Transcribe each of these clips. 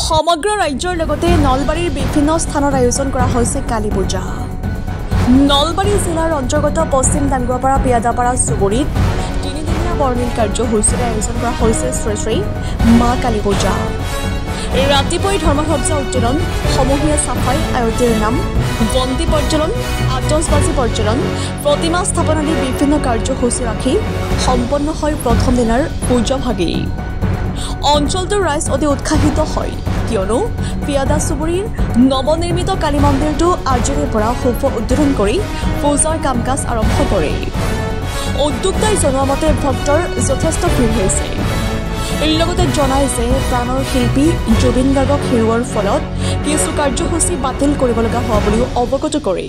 সমগ্ৰ ৰাজ্যৰ লগতে নলবাৰীৰ বিভিন্ন স্থানত আয়োজন কৰা হৈছে কালী পূজা। নলবাৰী জিলাৰ অন্তৰ্গত পশ্চিম ডাঙ্গুৱাপাৰা পিয়াদাপাৰা চুবুৰীত তিনিদিনীয়া বৰ্ণিল কাৰ্যসূচীৰে আয়োজন কৰা হৈছে শ্ৰী শ্ৰী মা কালী পূজা। ৰাতিপুৱাই ধৰ্মধ্বজা উত্তোলন, সমূহীয়া চাফাই, আয়তীৰ নাম, বন্তি প্ৰজ্বলন, আতচবাজি প্ৰজ্বলন, প্ৰতিমা স্থাপন আদি বিভিন্ন কাৰ্যসূচী ৰাখি সম্পন্ন হয় প্ৰথম দিনাৰ পূজাভাগী। অঞ্চলটোৰ ৰাইজ অতি উৎসাহিত হয়, কিয়নো পিয়াদা চুবুৰীৰ নৱনিৰ্মিত কালী মন্দিৰটো আজিৰে পৰা শুভ উদ্বোধন কৰি পূজাৰ কাম কাজ আৰম্ভ কৰে। উদ্যোক্তাই জনোৱা মতে ভক্তৰ যথেষ্ট ভিৰ হৈছে। লগতে জনায় যে প্ৰাণৰ শিল্পী জুবিন গাৰ্গক হেৰুওৱাৰ ফলত কিছু কাৰ্যসূচী বাতিল কৰিব লগা হোৱা বুলিও অৱগত কৰে।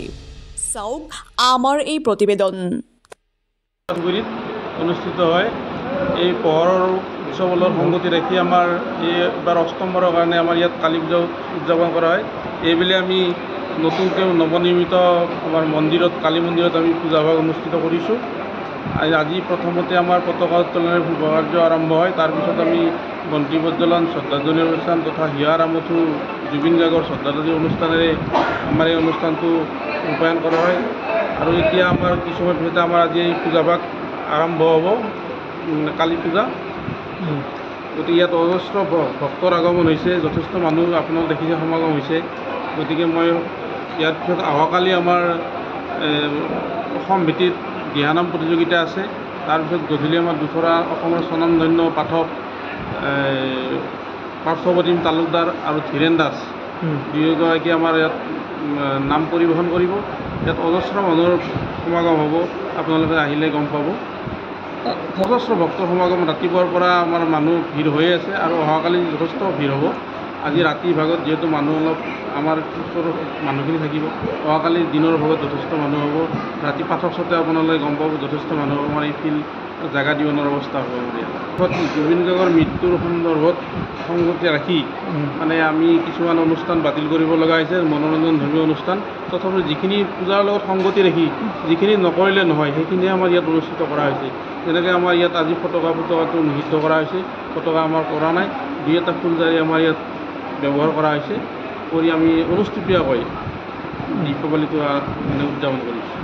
চাওক আমাৰ এই প্ৰতিবেদন। অনুষ্ঠিত হয় এই পোহৰৰ উৎসৱৰ সংগতি ৰাখি আমাৰ এইবাৰ অষ্টমবাৰৰ কাৰণে আমাৰ ইয়াত কালী পূজা উদযাপন কৰা হয়। এইবেলি আমি নতুনকৈ নৱনিৰ্মিত আমাৰ মন্দিৰত, কালী মন্দিৰত আমি পূজাভাগ অনুষ্ঠিত কৰিছোঁ। আজি প্ৰথমতে আমাৰ পতাকা উত্তোলনেৰে শুভ কাৰ্য আৰম্ভ হয়। তাৰপিছত আমি বন্তি প্ৰজ্বলন, শ্ৰদ্ধাঞ্জলি অনুষ্ঠান তথা হিয়াৰ আমঠু জুবিন গাৰ্গৰ শ্ৰদ্ধাঞ্জলি অনুষ্ঠানেৰে আমাৰ এই অনুষ্ঠানটো ৰূপায়ণ কৰা হয়। আৰু এতিয়া আমাৰ কিছু সময়ৰ পিছতে আমাৰ আজি এই পূজাভাগ আৰম্ভ হ'ব, কালী পূজা। গতিকে ইয়াত অজস্ৰ ভক্তৰ আগমন হৈছে, যথেষ্ট মানুহ আপোনালোক দেখিছে সমাগম হৈছে। গতিকে মই ইয়াৰ পিছত অহাকালি আমাৰ অসম ভিত্তিত দিহানাম প্ৰতিযোগিতা আছে। তাৰপিছত গধূলি আমাৰ দুচৰা অসমৰ স্বনামধন্য পাঠক পাৰ্থপ্ৰতিম তালুকদাৰ আৰু ধীৰেণ দাস দুয়োগৰাকী আমাৰ ইয়াত নাম পৰিৱেশন কৰিব। ইয়াত অজস্ৰ মানুহৰ সমাগম হ'ব, আপোনালোকে আহিলে গম পাব। অজস্ৰ ভক্তৰ সমাগম, ৰাতিপুৱাৰ পৰা আমাৰ মানুহ ভিৰ হৈয়ে আছে আৰু অহাকালি যথেষ্ট ভিৰ হ'ব। আজি ৰাতিৰ ভাগত যিহেতু মানুহ অলপ আমাৰ ওচৰৰ মানুহখিনি থাকিব, অহাকালি দিনৰ ভাগত যথেষ্ট মানুহ হ'ব। ৰাতি পাঠক চাওঁতে আপোনালোকে গম পাব যথেষ্ট মানুহ হ'ব। আমাৰ এই ফিল্ড জেগা দিব নোৱাৰা অৱস্থা হ'ব আমাৰ ইয়াত। জুবিন গাৰ্গৰ মৃত্যুৰ সন্দৰ্ভত সংগতি ৰাখি মানে আমি কিছুমান অনুষ্ঠান বাতিল কৰিব লগা হৈছে, মনোৰঞ্জন ধৰ্মীয় অনুষ্ঠান। তথাপি যিখিনি পূজাৰ লগত সংগতি ৰাখি যিখিনি নকৰিলে নহয় সেইখিনিয়ে আমাৰ ইয়াত অনুষ্ঠিত কৰা হৈছে। যেনেকৈ আমাৰ ইয়াত আজি ফটকাটো নিষিদ্ধ কৰা হৈছে, ফটকা আমাৰ কৰা নাই, দুই এটা ফুলজাৰি আমাৰ ইয়াত ব্যৱহাৰ কৰা হৈছে কৰি আমি অনুষ্ঠুপীয়াকৈ দীপাৱলীটো মানে উদযাপন কৰিছোঁ।